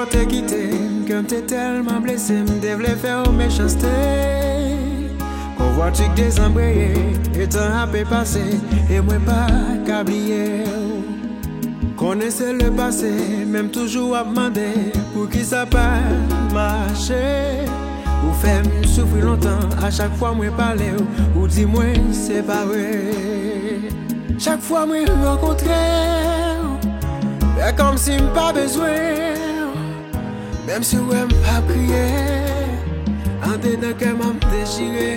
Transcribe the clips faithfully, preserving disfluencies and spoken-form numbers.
Ou te kite m, kè m te tèlman blese, m te vle fè w mechanste. Konvwa ti k dezanbreye, e tan ape pase, e mwen pa ka bliye w. Konnen se le pase, men m toujou ap mande poukisa pa mache. Ou fè m soufri lontan, a chak fwa mwen pale w, ou di mwen separe. Chak fwa mwen rankontre w, fè kòmsi m pa bezwen w. Menm si w wè m p ap kriye, andedan kè m ap dechire.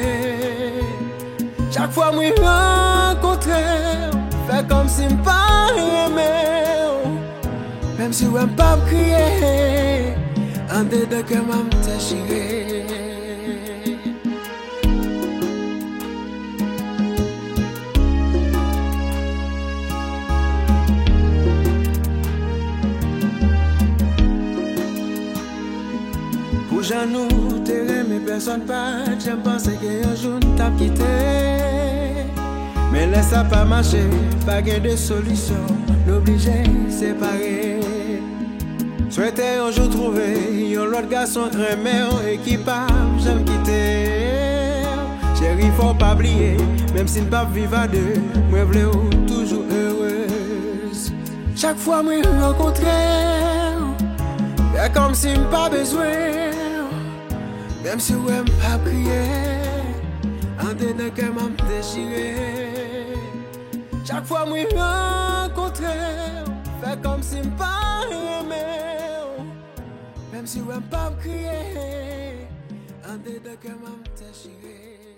Chak fwa mwen rankontre w, fè kòmsi m pa renmen w. Menm si w wè m p ap kriye, andedan kè m ap dechire. Pou jan nou te renmen, pèsonn pa t janm panse ke yon jou n t ap kite. Men lè sa pa mache, pa gen de solisyon, n oblije separe. Swete yon jou twouve yon lòt gason k renmen w e ki p ap janm kite w. Cheri, fò w pa bliye, menm si n p ap viv a de, mwen vle w toujou erez. Chak fwa mwen rankontre w, fè kòmsi m pa bezwen w. Menm si w wè m p ap kriye, andedan kè m ap dechire. Chak fwa mwen rankontre w, fè kòmsi m pa renmen w. Menm si w wè m p ap kriye, andedan kè m ap dechire.